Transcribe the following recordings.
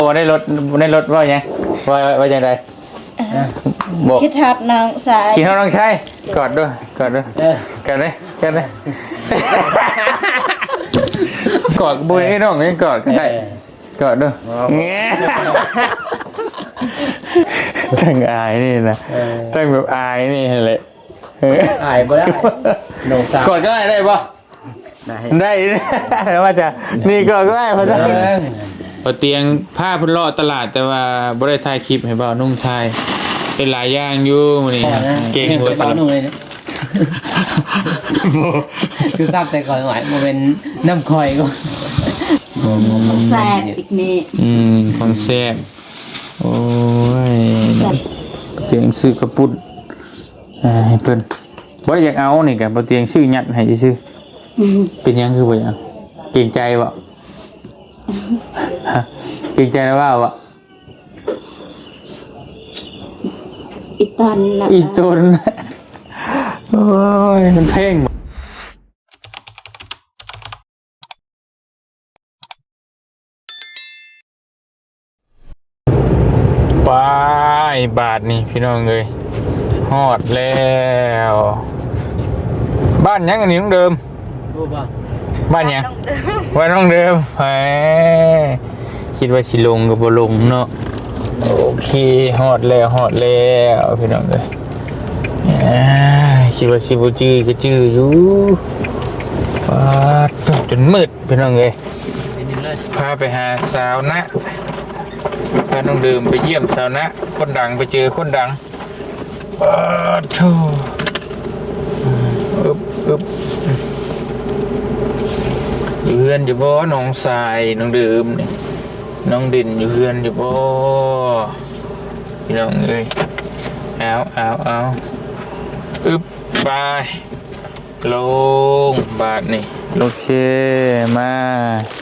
ບໍ່ໄດ້ລົດ ບໍ່ໄດ້ລົດ ເວົ້າຫຍັງ? ວ່າ ວ່າຈັ່ງໃດ? ເອີ ບອກ ຄິດຮອດນ້ອງຊາຍ ຄິດຮອດນ້ອງຊາຍ ກອດດູ ກອດດູ ເອີ ກອດເດ້ ກອດເດ້ ກອດບໍ່ໃຫ້ນ້ອງຍັງກອດກັນໄດ້ ເອີ ກອດດູ ອໍ ທັງອາຍນີ້ນະ ເອີ ທັງແບບອາຍນີ້ຫັ້ນແຫຼະ ເອີ ອາຍບໍ່ໄດ້ ນ້ອງສາວ ກອດກັນໄດ້ບໍ່? ໄດ້ ໄດ້ ແລ້ວວ່າຈະ ນີ້ກໍ ກໍໄດ້ ເອີ ບໍ່ຕຽງພາເພິ່ນເລາະຕະຫຼາດ ແຕ່ວ່າບໍ່ໄດ້ຖ່າຍຄລິບໃຫ້ບ່າວນຸ່ງຖ່າຍ ເຮັດຫຼາຍຢ່າງຢູ່ມື້ນີ້ ອໍ ເກັ່ງຫົວຕະຫຼາດ ບ່າວນຸ່ງເລີຍ ຄືຊັບໃສ່ຂ້ອຍໄວ້ ບໍ່ແມ່ນນຳຂ້ອຍກໍ ແຊບອີກນີ້ ອືມ ຂອງແຊບ ໂອ້ຍ ແຊບ ເກັ່ງຊື້ກະປຸ້ນ ອ່າ ໃຫ້ເພິ່ນ ບໍ່ໄດ້ຢາກເອົານີ້ກະ ບໍ່ຕຽງຊື້ຍັດໃຫ້ຊື່ໆ ອືມ ເປັນຫຍັງຄືບໍ່ຢາກເອົາ? ເກງໃຈບໍ່? ຮະ ເກງໃຈລາວບໍ່? ອີ່ຕົນນະ ອີ່ຕົນ ໂອ້ຍ ມັນແພງ. ໄປ ບາດນີ້ພີ່ນ້ອງເອີຍ ຮອດແລ້ວ ບ້ານຫຍັງອັນນີ້ນ້ອງເດີມ? ຮູ້ບໍ່? ບ້ານຫຍັງ? ບ້ານນ້ອງເດີມ ແໝ ຄິດວ່າຊິລົງກໍບໍ່ລົງເນາະ ໂອເຄ ຮອດແລ້ວ ຮອດແລ້ວພີ່ນ້ອງເອີຍ ອ່າ ຄິດວ່າຊິບໍ່ຈື່ກໍຈື່ຢູ່ ປາດໂທ້ ຈົນມືດ ພີ່ນ້ອງເອີຍ ພາໄປຫາສາວນະ ພານ້ອງເດີມໄປຢ້ຽມສາວນະ ຄົນດັງ ໄປເຈີຄົນດັງ ປາດໂທ້ ອຶບ ອຶບ ຢູ່ເຮືອນຢູ່ບໍ່ ນ້ອງຊາຍ ນ້ອງເດີມນີ້ ນ້ອງເດັ່ນຢູ່ເຮືອນຢູ່ບໍ່ ພີ່ນ້ອງເອີຍ ເອົາ ເອົາ ເອົາ ອຶບ ໄປ ລົງບາດນີ້ ໂອເຄ ມາ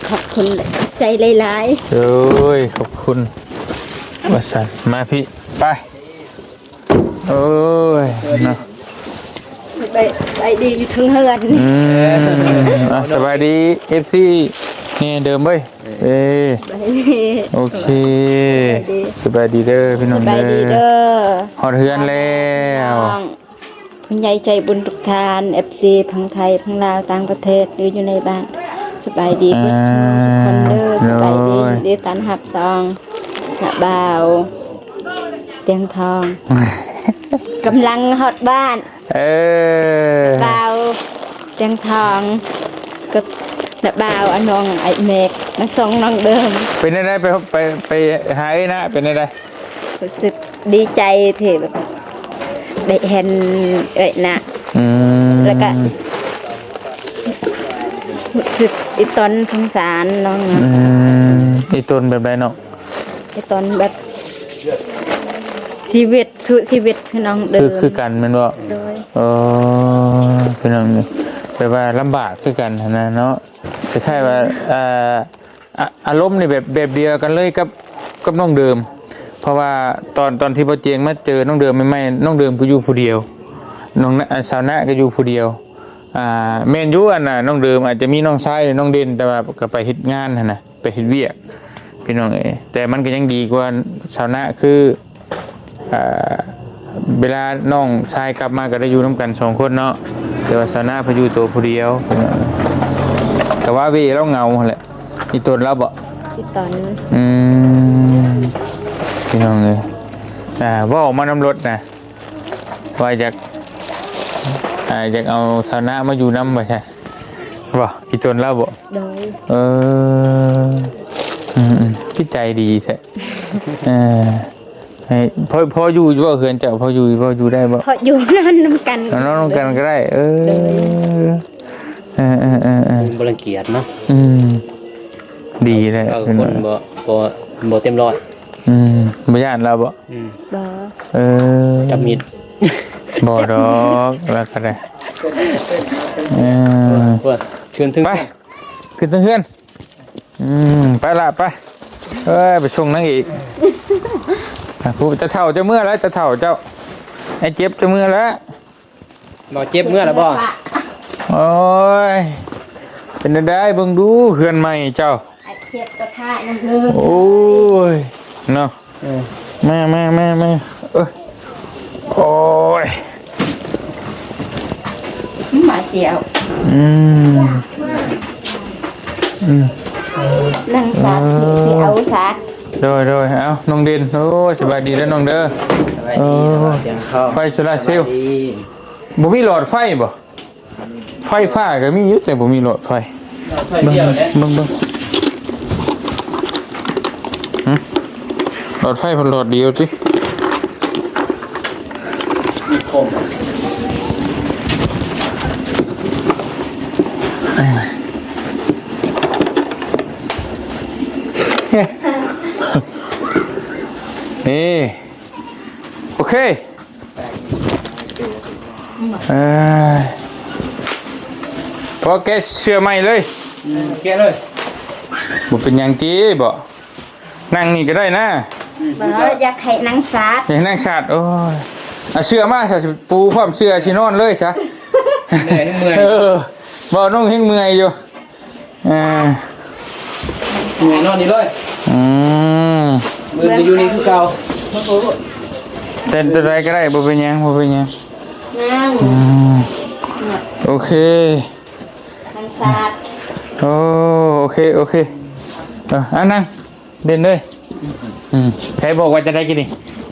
ຂອບຄຸນ ຂອບໃຈຫຼາຍໆ ໂອ້ຍ ຂອບຄຸນ ວ່າຊັ້ນ ມາພີ້ ໄປ ໂອ້ຍ ເນາະ ສະບາຍ ສະບາຍດີຢູ່ເທິງເຮືອນ ອືມ ອ່ະ ສະບາຍດີ ເອັຟຊີ ນີ້ເດີມເວີຍ ເອີ ສະບາຍດີ ໂອເຄ ສະບາຍດີ ສະບາຍດີເດີ ພີ່ນ້ອງເດີ ສະບາຍດີເດີ ຮອດເຮືອນແລ້ວ ພີ່ນ້ອງ ຜູ້ໃຫຍ່ໃຈບຸນທຸກທ່ານ ເອັຟຊີ ທັງໄທ ທັງລາວ ຕ່າງປະເທດ ຫຼື ຢູ່ໃນບ້ານ ສະບາຍດີເບິດທຸກຄົນເດີ ອ່າ ສະບາຍດີ ໂດຍ ຍິນດີຕ້ອນຮັບຊ່ອງ ນະບ່າວ ຕຽງທອງ ກຳລັງຮອດບ້ານ ເອີ ບ່າວຕຽງທອງ ກັບ ນະບ່າວ ອາ ນ້ອງ ອ້າຍເມກ ນະ ສອງນ້ອງເດີມ ເປັນແນວໃດ ໄປ ໄປ ໄປຫາເອື້ອຍນະ ເປັນແນວໃດ? ຮູ້ສຶກດີໃຈທີ່ແບບໄດ້ເຫັນເອື້ອຍນະ ອືມ ແລ້ວກະຮູ້ສຶກອີ່ຕົນສົງສານນ້ອງນະ ອືມ ອີ່ຕົນແບບໃດເນາະ? ອີ່ຕົນແບບຊີວິດ ສູ້ຊີວິດຄືນ້ອງເດີ ຄື ຄືກັນແມ່ນບໍ່? ໂດຍ ເອີ ພີ່ນ້ອງ ແບບວ່າລຳບາກຄືກັນຫັ້ນນະເນາະ ຄ້າຍໆວ່າ ອ່າ ອາ ອາລົມນີ້ແບບ ແບບດຽວກັນເລີຍກັບ ກັບນ້ອງເດີມ ເພາະວ່າຕອນ ຕອນທີ່ບໍ່ເຈງມາເຈີນ້ອງເດີມໃໝ່ໆ ນ້ອງເດີມກໍຢູ່ຜູ້ດຽວ ນ້ອງນະ ອາ ສາວນະກໍຢູ່ຜູ້ດຽວ ອ່າ ແມ່ນຢູ່ ອັນນ່າ ນ້ອງເດີມອາດຈະມີນ້ອງຊາຍ ນ້ອງເດັ່ນ ແຕ່ວ່າກໍໄປເຮັດງານຫັ້ນນະ ໄປເຮັດວຽກ ພີ່ນ້ອງເອີຍ ແຕ່ມັນກໍຍັງດີກວ່າສາວນະ ຄື ອ່າ ເວລານ້ອງຊາຍກັບມາກໍໄດ້ຢູ່ນຳກັນສອງຄົນເນາະ ແຕ່ວ່າສາວນະເພິ່ນຢູ່ໂຕຜູ້ດຽວ ກໍວ່າເວລາວເຫງົາຫັ້ນແຫຼະ ອີ່ຕົນລາວບໍ? ອີ່ຕົນ ອືມ ພີ່ນ້ອງເອີຍ ອ່າ ເວົ້າອອກມານຳລົດນະ ວ່າຢາກ ອ່າ ຢາກເອົາສາວນະມາຢູ່ນຳວ່າຊັ້ນ ບໍ່ ອີ່ຕົນລາວບໍ່? ໂດຍ ເອີ ອືມໆ ຄືໃຈດີແທ້ ເອີ ໃຫ້ ພໍ ພໍຢູ່ຢູ່ບໍ່ ເຮືອນເຈົ້າ ພໍຢູ່ຢູ່ບໍ່ ຢູ່ໄດ້ບໍ່? ພໍຢູ່ນອນນຳກັນ ນອນນຳກັນກໍໄດ້ ເອີ ໂດຍ ເອີໆໆໆ ບໍ່ລັງກຽດເນາະ ອືມ ດີແລ້ວ ເອີ ຄົນບໍ່ ບໍ່ ບໍ່ເຕັມຮ້ອຍ ອືມ ບໍ່ຢ້ານລາວບໍ່? ອືມ ບໍ່ ເອີ ຈັບມີດ ບໍ່ດອກ ລາວກໍໄດ້ ເອີ ຂຶ້ນເທິງ ໄປ ຂຶ້ນເທິງເຮືອນ ອືມ ໄປລະ ໄປ ເອີຍ ໄປສົ່ງນາງເອກ ອາ ຜູ້ ຕາເຖົ້າເຈົ້າເມືອແລ້ວ ຕາເຖົ້າເຈົ້າ ໄອ້ເຈັບເຈົ້າເມືອແລ້ວ ບໍ່ເຈັບເມືອແລ້ວບໍ່? ໂອ້ຍ ເປັນຈັ່ງໃດ ເບິ່ງດູເຮືອນໃໝ່ເຈົ້າ ເຈັບກະທະນຳເລີຍ ໂອ້ຍ ເນາະ ເອີ ມາ ມາ ມາ ມາ ເອີຍ ໂອ້ຍ ມາສຽວ ອືມ ອືມ ນັ່ງສາກ ເອີ ຊິເອົາສາກ ໂດຍ ໂດຍ ເອົາ ນ້ອງເດັ່ນ ໂອ້ຍ ສະບາຍດີເດີນ້ອງເດີ ສະບາຍດີ ເອີ ສະບາຍດີ ໄຟໂຊລາເຊວ ສະບາຍດີ ບໍ່ມີຫຼອດໄຟບໍ່? ໄຟຟ້າກໍມີຢູ່ ແຕ່ບໍ່ມີຫຼອດໄຟ ເບິ່ງ ເບິ່ງ ເບິ່ງ ຫຶ ຫຼອດໄຟເພິ່ນຫຼອດດຽວຕິ ນີ້ ໂອເຄ ເອີ ພໍແກະເສື້ອໃໝ່ເລີຍ ອືມ ແກະເລີຍ ບໍ່ເປັນຫຍັງຕິບໍ? ນັ່ງນີ້ກໍໄດ້ນະ ອືມ ບໍ່ ຢາກໃຫ້ນັ່ງສາດ ຢາກໃຫ້ນັ່ງສາດ ໂອ້ຍ ເອົາເສື້ອມາຊະ ຊິປູພ້ອມເສື້ອ ຊິນອນເລີຍຊະ ເມື່ອຍ ເມື່ອຍ ເອີ ບໍ່ ນ້ອງແຮງເມື່ອຍຢູ່ ອ່າ ເມື່ອຍນອນນີ້ເລີຍ ອືມ ມື້ນີ້ກໍຢູ່ນີ້ຄືເກົ່າ ເຊັນຕົວໃດກໍໄດ້ ບໍ່ເປັນຫຍັງ ບໍ່ເປັນຫຍັງ ງາມ ອືມ ໂອເຄ ມັນສາດ ໂອ້ ໂອເຄ ໂອເຄ ເອີ ອ່າ ນັ່ງ ເດັ່ນເລີຍ ອືມ ໃຜບອກວ່າຈັ່ງໃດກີ້ນີ້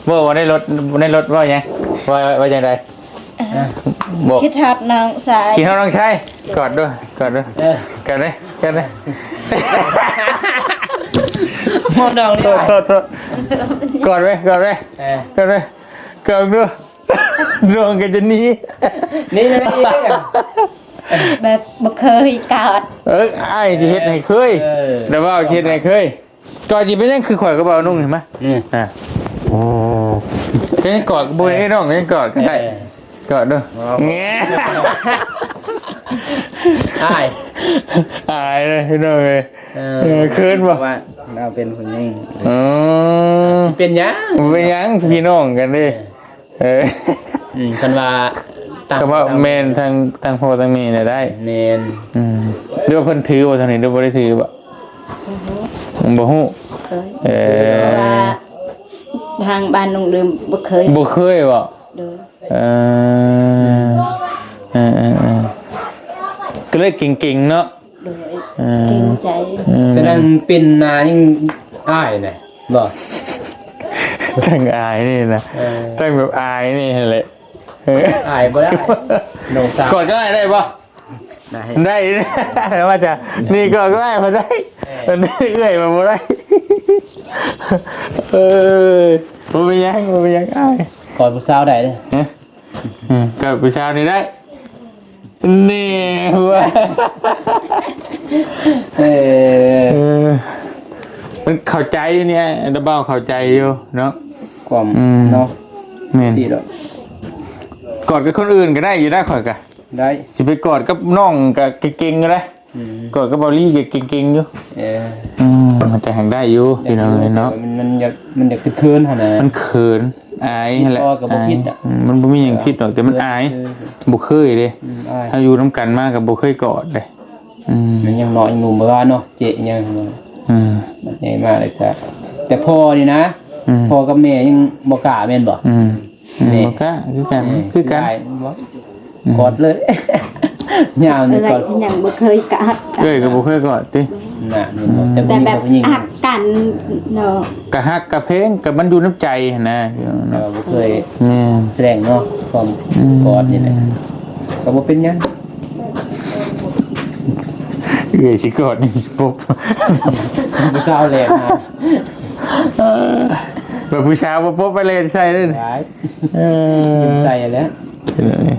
ບອກວ່າໃນລົດ ໃນລົດເວົ້າຫຍັງ ວ່າ ວ່າຈັ່ງໃດ ອ່າ ບອກ ຄິດຮອດນ້ອງຊາຍ ຄິດຮອດນ້ອງຊາຍ ກອດດ້ວຍ ກອດດ້ວຍ ເອີ ກອດເດ້ ກອດເດ້ ຮອດນ້ອງນີ້ ໂທດ ໂທດ ໂທດ ກອດໄວ້ ກອດໄວ້ ເອີ ກອດໄວ້ ກອດດ້ວຍ ນ້ອງກໍຈະໜີ ໜີໄປອີກ ແບບບໍ່ເຄີຍກອດ ເອີ ອ້າຍຊິເຮັດໃຫ້ເຄີຍ ເອີ ແຕ່ວ່າຊິເຮັດໃຫ້ເຄີຍ ກອດຊິເປັນຫຍັງ ຄືຂ້ອຍກໍບໍ່ເອົານຸ່ງນີ້ມາ ອືມ ອ່າ ກໍຍັງກອດ ບໍ່ໃຫ້ນ້ອງກໍຍັງກອດກໍໄດ້ ເອີ ກອດເດີ ອ້າຍ ອາຍເລີຍພີ່ນ້ອງເອີຍ ເອີ ເອີ ເຂີນບໍ່ ວ່າເຮົາເປັນຜູ້ຍິງ ເອີ ເປັນຫຍັງ ບໍ່ເປັນຫຍັງ ພີ່ນ້ອງກັນເດ້ ເອີ ເອີ ອືມ ຄັນວ່າ ຄັນວ່າແມ່ນທາງ ທາງພໍ່ທາງແມ່ນະໄດ້ ແມ່ນ ອືມ ຫຼືວ່າເພິ່ນຖືບໍ່ທາງນີ້ ຫຼືບໍ່ໄດ້ຖືບໍ່? ບໍ່ຮູ້ ບໍ່ຮູ້ ເອີ ເອີ ເພາະວ່າທາງບ້ານນ້ອງເດີມບໍ່ເຄີຍ ບໍ່ເຄີຍບໍ່? ໂດຍ ເອີ ເອີ ເອີ ກໍເລີຍເກັ່ງໆເນາະ ໂດຍ ເອີ ເກັ່ງໃຈ ເອີ ແຕ່ນາງເປັນນາຍັງອາຍນະ ບໍ່ ທັງອາຍນີ້ນະ ເອີ ທັງແບບອາຍນີ້ຫັ້ນແຫຼະ ເອີ ອາຍບໍ່ໄດ້ ນ້ອງສາວ ກອດກັບອ້າຍໄດ້ບໍ່? ໄດ້ ໄດ້ ວ່າຈະ ນີ້ກໍ ກໍໄດ້ ບໍ່ໄດ້ ເອີ ເອື້ອຍວ່າບໍ່ໄດ້ ເອີ ບໍ່ເປັນຫຍັງ ບໍ່ເປັນຫຍັງອ້າຍ ກອດຜູ້ສາວໄດ້ເດີ້ ຮະ ອືມ ກອດຜູ້ສາວນີ້ໄດ້ ນີ້ ເອີ ເອີ ມັນເຂົ້າໃຈນີ້ ລະເບົາເຂົ້າໃຈຢູ່ເນາະ ຄວາມ ອືມ ເນາະ ແມ່ນ ກອດກັບຄົນອື່ນກໍໄດ້ຢູ່ນະ ຂ້ອຍກະ ໄດ້ ຊິໄປກອດກັບນ້ອງກໍເກັ່ງໆຢູ່ເດ້ ອືມ ກອດກັບເບົາລີກໍເກັ່ງໆຢູ່ ເອີ ອືມ ມັນຈະຫາກໄດ້ຢູ່ ພີ່ນ້ອງເອີຍເນາະ ມັນ ມັນຢາກ ມັນຢາກເຂີນໆຫັ້ນນະ ມັນເຂີນ ອາຍຫັ້ນແຫຼະ ກໍບໍ່ຜິດ ອາຍ ອືມ ມັນບໍ່ມີຫຍັງຜິດດອກ ແຕ່ມັນອາຍ ເອີ ບໍ່ເຄີຍເດ້ ອືມ ອາຍ ເຮົາຢູ່ນຳກັນມາກໍບໍ່ເຄີຍກອດເດ້ ອືມ ມັນຍັງນ້ອຍ ຍັງໜຸ່ມ ເມື່ອວານເນາະ ເຈະຍັງ ອືມ ບັດໃຫຍ່ມາແລ້ວກໍ ແຕ່ພໍ່ນີ້ນະ ອືມ ພໍ່ກັບແມ່ຍັງບໍ່ກ້າແມ່ນບໍ່? ອືມ ອືມ ນີ້ ບໍ່ກ້າ ຄືກັນ ເອີ ຄືກັນ ຢາຍບໍ່ ອືມ ກອດເລີຍ ຍາວນີ້ ເອື້ອຍ ກອດ ຍັງບໍ່ເຄີຍກອດ ເອື້ອຍກໍບໍ່ເຄີຍກອດຕິ ນະ ອືມ ແຕ່ ແຕ່ແບບ ຜູ້ຍິງ ຮັກກັນເນາະ ກະຮັກກະເພງ ກະມັນຢູ່ນຳໃຈຫັ້ນນະ ແຕ່ວ່າບໍ່ເຄີຍ ແມ່ນ ສະແດງເນາະ ຄວາມ ອືມ ກອດນີ້ແຫຼະ ກໍບໍ່ເປັນຫຍັງ ເອື້ອຍຊິກອດນີ້ຊິປົບ ຜູ້ສາວແລ່ນມາ ເອີ ແບບຜູ້ສາວບໍ່ປົບໄປແລ່ນໃສ່ເດ້ ເອີ ໃສ່ແລ້ວ ເປັນຫຍັງນີ້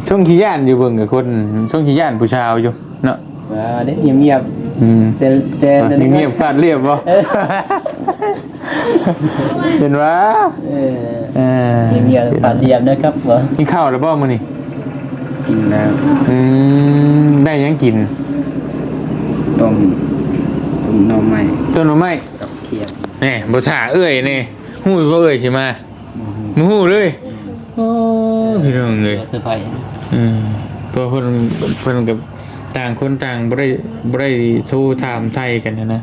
ຊ່ວງຂີ້ຢ້ານຢູ່ ເບິ່ງກັບຄົນ ຊ່ວງຂີ້ຢ້ານຜູ້ສາວຢູ່ເນາະ ວ່າເດ້ ງຽບໆ ອືມ ແຕ່ ແຕ່ ອ່ະ ງຽບໆ ຟາດລຽບບໍ່? ເອີ ເຫັນວ່າ ເອີ ເອີ ງຽບໆ ຟາດລຽບນະຄັບ ບໍ່ ກິນເຂົ້າແລ້ວບໍ່ມື້ນີ້? ກິນແລ້ວ ອືມ ໄດ້ຫຍັງກິນ? ຕົ້ມ ຕົ້ມໜໍ່ໄມ້ ຕົ້ມໜໍ່ໄມ້ ກັບຂຽດ ແນ່ ບໍ່ຖ້າເອື້ອຍນີ້ ຮູ້ບໍ່ເອື້ອຍຊິມາ? ບໍ່ຮູ້ ບໍ່ຮູ້ເລີຍ ອືມ ໂອ້ ພີ່ນ້ອງເອີຍ ເຊີໄພ ອືມ ເພາະເພິ່ນ ເພິ່ນກໍ ຕ່າງຄົນຕ່າງບໍ່ໄດ້ ບໍ່ໄດ້ໂທຖາມໄຖ່ກັນຫັ້ນນະ.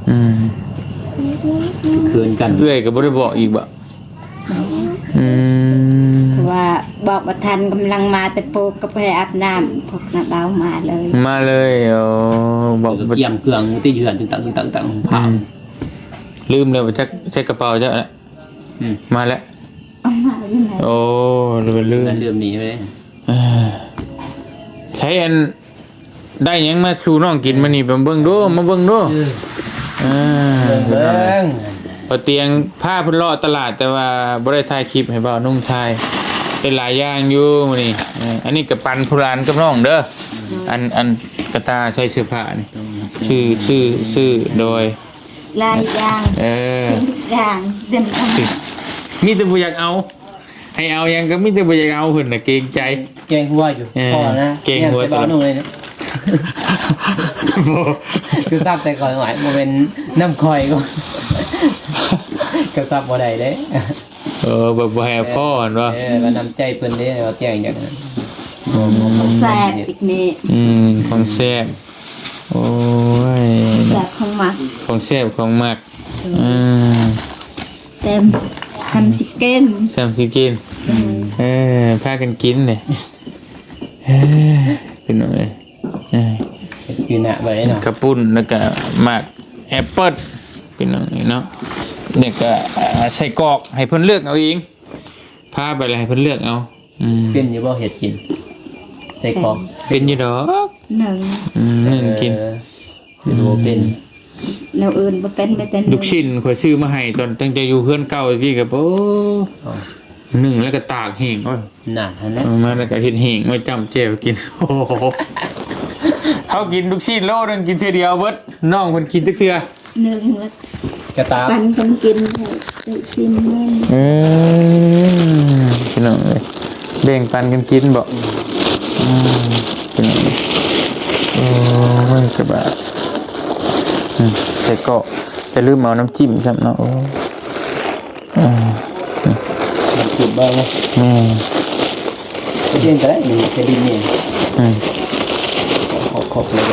ອືມ ເຂີນກັນ ເອື້ອຍກໍບໍ່ໄດ້ບອກອີກບໍ? ອືມ ເພາະວ່າບອກບໍ່ທັນ ກຳລັງມາແຕ່ປູກກັບໄປອາບນ້ຳ ພວກນ້າເບົາມາເລີຍ ມາເລີຍ. ໂອ້ ບອກ ກຽມເຄື່ອງຕິດເຮືອນ ຕຶງຕັງ ຕຶງຕັງ ອືມ ລືມແລ້ວ ຈັກໃສ່ກະເປົາເຈົ້າລະ. ອືມ ມາແລ້ວ ເອົາມາຢູ່ໃນ ໂອ້ ລືມ ລືມ ລືມໜີໄປເລີຍ. ເອີ ໃຊ້ອັນ ໄດ້ຫຍັງມາສູ່ນ້ອງກິນມື້ນີ້ ມາເບິ່ງດູ ມາເບິ່ງດູ. ເອີ ເອີ ເບິ່ງ ເບິ່ງ ບໍ່ຕຽງພາເພິ່ນເລາະຕະຫຼາດ ແຕ່ວ່າບໍ່ໄດ້ຖ່າຍຄລິບໃຫ້ບ່າວນຸ່ງຖ່າຍ ໄດ້ຫຼາຍຢ່າງຢູ່ມື້ນີ້. ເອີ ອັນນີ້ກໍປັນຜູ້ຫຼານກັບນ້ອງເດີ ອັນ ອັນກະຕ່າໃສ່ເສື້ອຜ້ານີ້ ອືມ ຊື່ ຊື່ ຊື່ ໂດຍ ຫຼາຍຢ່າງ ເອີ ສິ່ງທຸກຢ່າງເຕັມໄປໝົດ ມີແຕ່ບໍ່ຢາກເອົາ ໃຫ້ເອົາຫຍັງກໍມີແຕ່ບໍ່ຢາກເອົາ ເພິ່ນນະເກງໃຈ ແກງຫົວຢູ່ ເອີ ພໍນະ ແກງຫົວ ແກງຫົວຕະຫຼອດ ບໍ່ ຄືຊັບໃສ່ຂ້ອຍ ໂອ້ຍ ບໍ່ແມ່ນນ້ຳຂ້ອຍກໍ ກໍຊັບບໍ່ໄດ້ເດ້. ເອີ ແບບບໍ່ໃຫ້ພໍ້ຫັ້ນບໍ່? ເອີ ວ່ານ້ຳໃຈເພິ່ນເດ້ ວ່າແກງຫຍັງ ອືມ ຂອງແຊບອີກນີ້ ອືມ ຂອງແຊບ ໂອ້ຍ ແຊບຂອງມັກ ຂອງແຊບຂອງມັກ ເອີ ອືມ ແຕ່ຊ່ຳຊິກິນ ຊ່ຳຊິກິນ ອືມ ເອີ ພາກັນກິນເດ້ ເອີ ພີ່ນ້ອງເອີຍ ເອີ ເຮັດຄືນະໄວ້ເນາະ ກະປຸ້ນ ແລ້ວກະໝາກແອັບເປິ້ນ ພີ່ນ້ອງເອີຍເນາະ ແລ້ວກະ ອ່າ ໄສ້ກອກ ໃຫ້ເພິ່ນເລືອກເອົາເອງ ພາໄປແລ້ວໃຫ້ເພິ່ນເລືອກເອົາ. ອືມ ເປັນຢູ່ບໍ່ເຮັດກິນ ໃສ່ກອງ? ເປັນຢູ່ດອກ ໜຶ່ງ ອືມ ໜຶ່ງກິນ ເອີ ຊິບໍ່ເປັນ ອືມ ແນວອື່ນບໍ່ເປັນ ມີແຕ່ໜຶ່ງ ລູກຊີ້ນຂ້ອຍຊື້ມາໃຫ້ຕອນຕັ້ງແຕ່ຢູ່ເຮືອນເກົ່າຕະກີ້ກໍ ໂອ້ ໜຶ່ງແລ້ວກໍຕາກແຫ້ງ ໂອ້ຍ ໜ້າຫັ້ນແຫຼະ ເອົາມາແລ້ວກໍເຮັດແຫ້ງໄວ້ຈ້ຳແຈ່ວກິນ. ໂອ້ໂຫ ເຮົາກິນລູກຊີ້ນໂລໜຶ່ງ ກິນເທື່ອດຽວເບິດ ນ້ອງເພິ່ນກິນຈັກເທື່ອ ໜຶ່ງລະ ກະຕາ ປັນກັນກິນ ໄດ້ຊີມເບິ່ງ ເອີ ພີ່ນ້ອງເອີຍ ແບ່ງປັນກັນກິນເບາະ ອືມ ອືມ ພີ່ນ້ອງເອີຍ ໂອ້ຍ ສະບາຍ ອືມ ແຕ່ກໍຢ່າລືມເອົານ້ຳຈິ້ມຊ້ຳເນາະ ໂອ້ຍ ອືມ ນ້ຳຈິ້ມເບິ່ງ ແມ່ນ ເຮັດເອງກໍໄດ້ ນີ້ເຮັດດິນນີ້ ອືມ ຂອບໆ ເລີຍ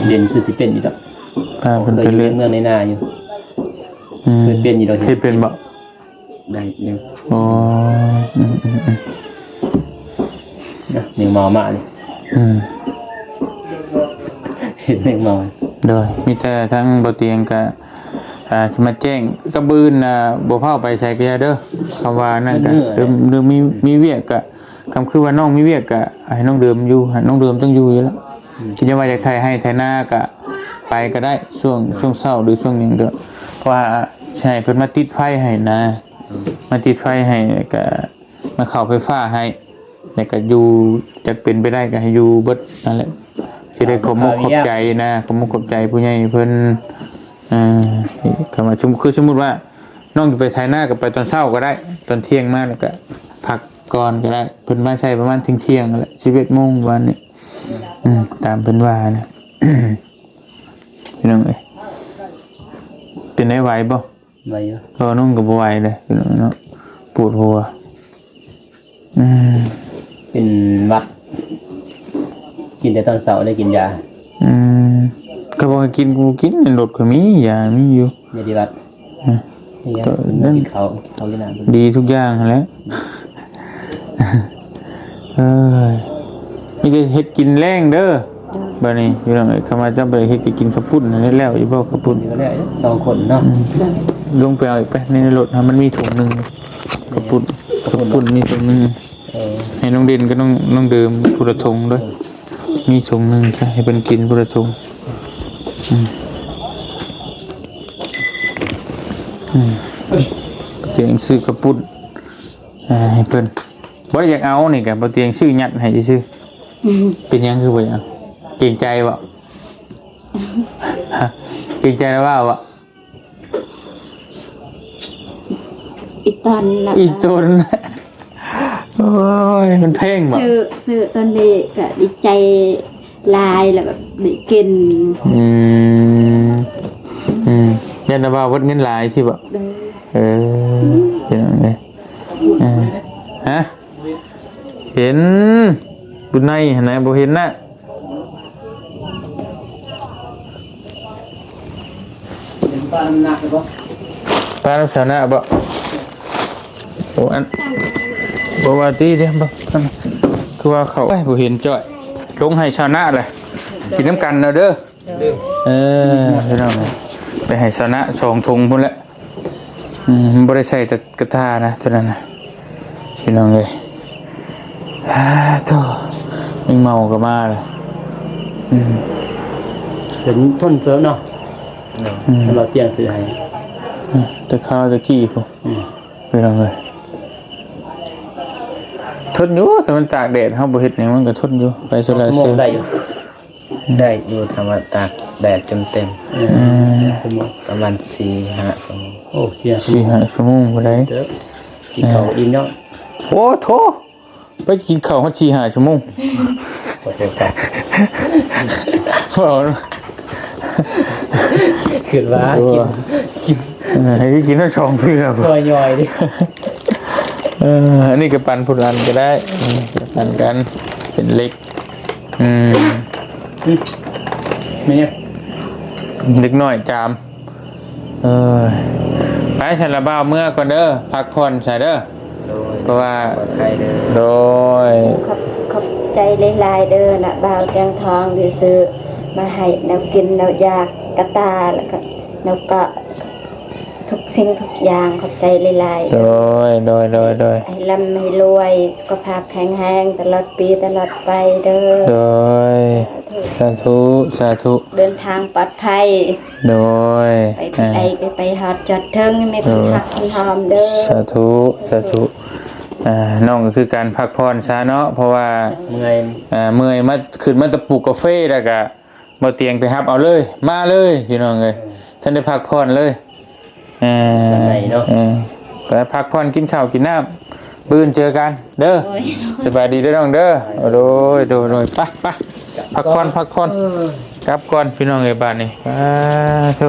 ເດັ່ນຄືຊິເປັນຢູ່ດອກ ພາເພິ່ນໄປເລີຍ ເມືອງໃນນາຢູ່ ອືມ ເຄີຍເປັນຢູ່ດອກ ເຮັດເປັນບໍ່? ໄດ້ຢູ່ ໂອ້ ອືມໆໆ ນະ ແມງເມົາມານີ້ ອືມ ເຫັນແມງເມົາ ໂດຍ ມີແຕ່ທາງບໍ່ຕຽງກະ ອ່າ ຊິມາແຈ້ງກັບມື້ອື່ນນະ ບໍ່ຟ້າວໄປໃສກະຢ່າເດີ ຄຳວ່ານັ້ນກະ ຫຼື ຫຼືມີ ມີວຽກກະ ຄຳຄືວ່ານ້ອງມີວຽກກະໃຫ້ນ້ອງເດີມຢູ່ ໃຫ້ນ້ອງເດີມຕ້ອງຢູ່ຢູ່ແລ້ວ ອືມ ຄິດວ່າຢາກໄຖໄຮ່ໄຖນາກະໄປກະໄດ້ ຊ່ວງ ອືມ ຊ່ວງເຊົ້າ ຫຼືຊ່ວງຫຍັງກະ ເພາະວ່າໃຫ້ເພິ່ນມາຕິດໄຟໃຫ້ນະ ອືມ ມາຕິດໄຟໃຫ້ ແລ້ວກະມາເຂົ້າໄຟຟ້າໃຫ້ ແລ້ວກະຢູ່ ຈັກເປັນໄປໄດ້ກະໃຫ້ຢູ່ເບິດນັ້ນແຫຼະ ຊິໄດ້ຂອບມົກຂອບໃຈນະ ຂອບມົກຂອບໃຈຜູ້ໃຫຍ່ເພິ່ນ ເອີ ຄຳວ່າ ຄືສົມມຸດວ່າ ນ້ອງຈະໄປໄຖນາກໍໄປຕອນເຊົ້າກໍໄດ້ ຕອນທ່ຽງມາແລ້ວກໍພັກກ່ອນກໍໄດ້ ເພິ່ນມາໃສ່ປະມານທ່ຽງໆນັ້ນແຫຼະ ສິບເອັດໂມງປະມານນີ້ ອືມ ຕາມເພິ່ນວ່ານະ ພີ່ນ້ອງເອີຍ ເປັນໄດ້ໄຫວບໍ່? ໄຫວຢູ່ ເພາະວ່ານ້ອງກໍບໍ່ໄຫວເດ້ ພີ່ນ້ອງເນາະ ປວດຫົວ. ອືມ ເປັນຫວັດ ກິນແຕ່ຕອນເຊົ້າ ໄດ້ກິນຢາ ອືມ ເຂົາບອກໃຫ້ກິນ ກູກິນ ໃນລົດກໍມີ ຢາມີຢູ່ ຢາດີຫວັດ ອືມ ຢາ ກໍນັ້ນ ກິນເຂົ້າ ເຂົ້າກິນນ້ຳ ດີທຸກຢ່າງຫັ້ນແຫຼະ ເອີຍ ມີແຕ່ເຮັດກິນແລງເດີ ບາດນີ້ພີ່ນ້ອງເອີຍ ຄຳວ່າເຈົ້າໄປເຮັດກິນເຂົ້າປຸ້ນນັ້ນແລ້ວຢູ່ບໍ່ ເຂົ້າປຸ້ນ ຢູ່ແລ້ວ ສອງຄົນເນາະ ອືມ ລົງໄປເອົາອີກໄປ ໃນລົດຫັ້ນມັນມີຖົງໜຶ່ງ ເຂົ້າປຸ້ນ ເຂົ້າປຸ້ນມີຖົງໜຶ່ງ ເອີ ໃຫ້ນ້ອງເດັ່ນກັບນ້ອງ ນ້ອງເດີມຜູ້ລະຖົງເດີ ເອີ ມີຖົງໜຶ່ງ ໃຫ້ເພິ່ນກິນຜູ້ລະຖົງ ອືມ ອືມ ຕຽງຊື້ເຂົ້າປຸ້ນ ເອີ ໃຫ້ເພິ່ນ ບໍ່ໄດ້ຢາກເອົານີ້ກະ ບໍ່ຕຽງຊື້ຍັດໃຫ້ຊື່ ອືມ ເປັນຫຍັງຄືບໍ່ຢາກ ເກງໃຈບໍ່? ເກງໃຈລະວ່າບໍ່? ອີ່ຕອນນະ ອີ່ຕົນ ໂອ້ຍ ມັນແພງບໍ່? ຊື້ ຊື້ຕອນນີ້ກະດີໃຈຫຼາຍ ລະແບບໄດ້ກິນ ອືມ ອືມ ຢ້ານລະວ່າເບິດເງິນຫຼາຍຊີ້ບໍ່? ໂດຍ ເອີ ເປັນຫຍັງເດ? ເອີ ຮະ? ເຫັນ ຢູ່ໃນຫັ້ນນະ ບໍ່ເຫັນນະ. ເຫັນປ້ານຳໜັກບໍ່? ປ້ານຳຊາວນາບໍ່? ໂອ້ ອັນ ບໍ່ວ່າຕິເດ້ ບໍ່ ຄືວ່າເຂົາ ໂອ້ຍ ບໍ່ເຫັນຈ້ອຍ ລົງໃຫ້ຊາວນາແຫຼະ ກິນນຳກັນເນາະເດີ. ເອີ ພີ່ນ້ອງ ໄປໃຫ້ຊາວນາສອງຖົງພຸ້ນແຫຼະ. ອືມ ບໍ່ໄດ້ໃສ່ແຕ່ກະຕ່ານະ ຕົວນັ້ນນະ ພີ່ນ້ອງເອີຍ. ອາ ໂທ້ ແມງເມົາກໍມາແລ້ວ. ອືມ ເປັນທົນເສີບເນາະ. ອືມ ເຮົາຕຽງຊື້ໃຫ້ ອືມ ແຕ່ຄາວແຕ່ກີ້ພຸ້ນ ອືມ ພີ່ນ້ອງເອີຍ. ທົນຢູ່ ຖ້າມັນຕາກແດດ ເຮົາບໍ່ເຮັດຫຍັງ ມັນກໍທົນຢູ່ ໄຟໂຊລາເຊວ ໄດ້ຢູ່. ໄດ້ຢູ່ ຖ້າວ່າຕາກແດດຈົນເຕັມ. ອືມ ປະມານສີ່ຫ້າຊົ່ວໂມງ. ໂອ້ ສີ່ຫ້າຊົ່ວໂມງ ສີ່ຫ້າຊົ່ວໂມງບໍ່ໄດ້ ກິນເຂົ້າອີ່ມເນາະ. ໂອ້ໂທ້ ໄປກິນເຂົ້າຮອດສີ່ຫ້າຊົ່ວໂມງ ເວົ້າ ຄືວ່າ ເອີ ໃຫ້ກິນທັງສອງເທື່ອ ຄ່ອຍຍ່ອຍເດ້. ເອີ ອັນນີ້ກໍປັນຜູ້ລັນກໍໄດ້ ອືມ ປັນກັນເປັນເຫຼັກ. ອືມ ອືມ ແມ່ນຫຍັງ? ເດັກນ້ອຍຈາມ. ເອີ ໄປຊັ້ນລະບ່າວ ເມືອກ່ອນເດີ ພັກຜ່ອນຊະເດີ. ໂດຍ ເພາະວ່າ ປອດໄພເດີ. ໂດຍ ຂອບ ຂອບໃຈຫຼາຍໆເດີນະບ່າວ ຕຽງທອງທີ່ຊື້ມາໃຫ້ແນວກິນແນວຢາກ ກະຕ່າ ແລ້ວກໍແນວເກາະ ທຸກສິ່ງທຸກຢ່າງ ຂອບໃຈຫຼາຍໆ. ໂດຍ ໂດຍ ໂດຍ ໂດຍ ໃຫ້ລ່ຳໃຫ້ລວຍ ສຸຂະພາບແຂງແຮງຕະຫຼອດປີຕະຫຼອດໄປເດີ. ໂດຍ ສາທຸ ສາທຸ ສາທຸ ເດີນທາງປອດໄພ. ໂດຍ ໄປທີ່ໃດກໍໄປຮອດຈອດເຖິງ ໃຫ້ມີຄົນຮັກຄົນຫອມເດີ. ສາທຸ ສາທຸ. ອ່າ ນ້ອງກໍຄືການພັກຜ່ອນຊະເນາະ ເພາະວ່າເມື່ອຍ ອ່າ ເມື່ອຍ ມາ ຂຶ້ນມາແຕ່ປູກກາເຟ ແລ້ວກໍ ບໍ່ຕຽງໄປຮັບເອົາເລີຍ ມາເລີຍ ພີ່ນ້ອງເອີຍ ເອີ ທັນໄດ້ພັກຜ່ອນເລີຍ. ເອີ ປານໃດເນາະ ເອີ ໄປພັກຜ່ອນ ກິນເຂົ້າກິນນ້ຳ ມື້ອື່ນເຈີກັນເດີ. ໂດຍ ສະບາຍດີເດີນ້ອງເດີ. ໂດຍ ໂດຍ ໂດຍ ໄປ ໄປ ພັກຜ່ອນ ພັກຜ່ອນ ເອີ ກັບກ່ອນ ພີ່ນ້ອງເອີຍ ບາດນີ້. ອາ ໂທ້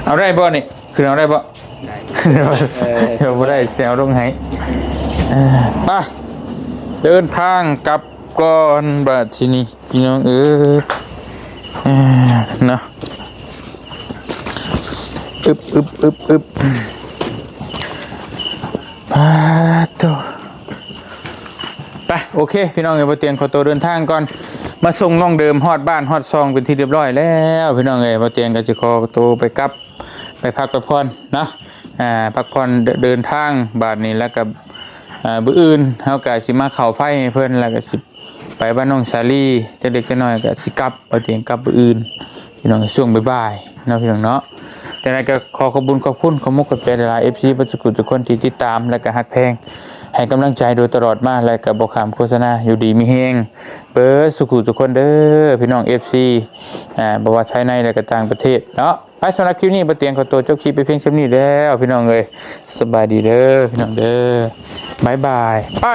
ເອົາໄດ້ບໍ່ນີ້? ຂຶ້ນເອົາໄດ້ບໍ່? ໄດ້ ເອີ ເອົາບໍ່ໄດ້ ຊິເອົາລົງໃຫ້. ເອີ ໄປ ເດີນທາງກັບກ່ອນ ບາດທີນີ້ ພີ່ນ້ອງເອີຍ ເອີ ເນາະ ອຶບ ອຶບ ອຶບ ອຶບ ປາດໂທ້ ໄປ ໂອເຄ ພີ່ນ້ອງເອີຍ ບໍ່ຕຽງຂໍໂຕເດີນທາງກ່ອນ ມາສົ່ງນ້ອງເດີມຮອດບ້ານຮອດຊ່ອງເປັນທີ່ຮຽບຮ້ອຍແລ້ວ ພີ່ນ້ອງເອີຍ ບໍ່ຕຽງກໍຊິຂໍໂຕໄປກັບ ໄປພັກໄປຜ່ອນເນາະ ອ່າ ພັກຜ່ອນ ເດີນທາງບາດນີ້ ແລ້ວກໍ ອ່າ ມື້ອື່ນເຮົາກໍຊິມາເຂົ້າໄຟໃຫ້ເພິ່ນ ແລ້ວກໍຊິ ໄປບ້ານນ້ອງສາລີ ຈັກເລັກຈັກນ້ອຍກໍຊິກັບ ວ່າຕຽງກັບມື້ອື່ນ ພີ່ນ້ອງ ຊ່ວງບ່າຍໆເນາະ ພີ່ນ້ອງເນາະ. ຈັ່ງໃດກໍຂໍຂອບບຸນຂອບຄຸນ ຂອບມຸກຂອບໃຈຫຼາຍໆ ເອັຟຊີ ເບິດສຸກທຸກຄົນທີ່ຕິດຕາມ ແລະກໍຮັກແພງ ໃຫ້ກຳລັງໃຈໂດຍຕະຫຼອດມາ ແລະກໍບໍ່ຂ້າມໂຄສະນາ ຢູ່ດີມີແຮງເບິດສຸກທຸກຄົນເດີ ພີ່ນ້ອງ ເອັຟຊີ ອ່າ ບໍ່ວ່າພາຍໃນ ແລະກໍຕ່າງປະເທດເນາະ. ໄປ ສຳລັບຄລິບນີ້ ບໍ່ຕຽງຂໍຕົວຈົບຄລິບໄປພຽງສ່ຳນີ້ແລ້ວ ພີ່ນ້ອງເອີຍ ສະບາຍດີເດີ ພີ່ນ້ອງເດີ ບາຍບາຍ ໄປ.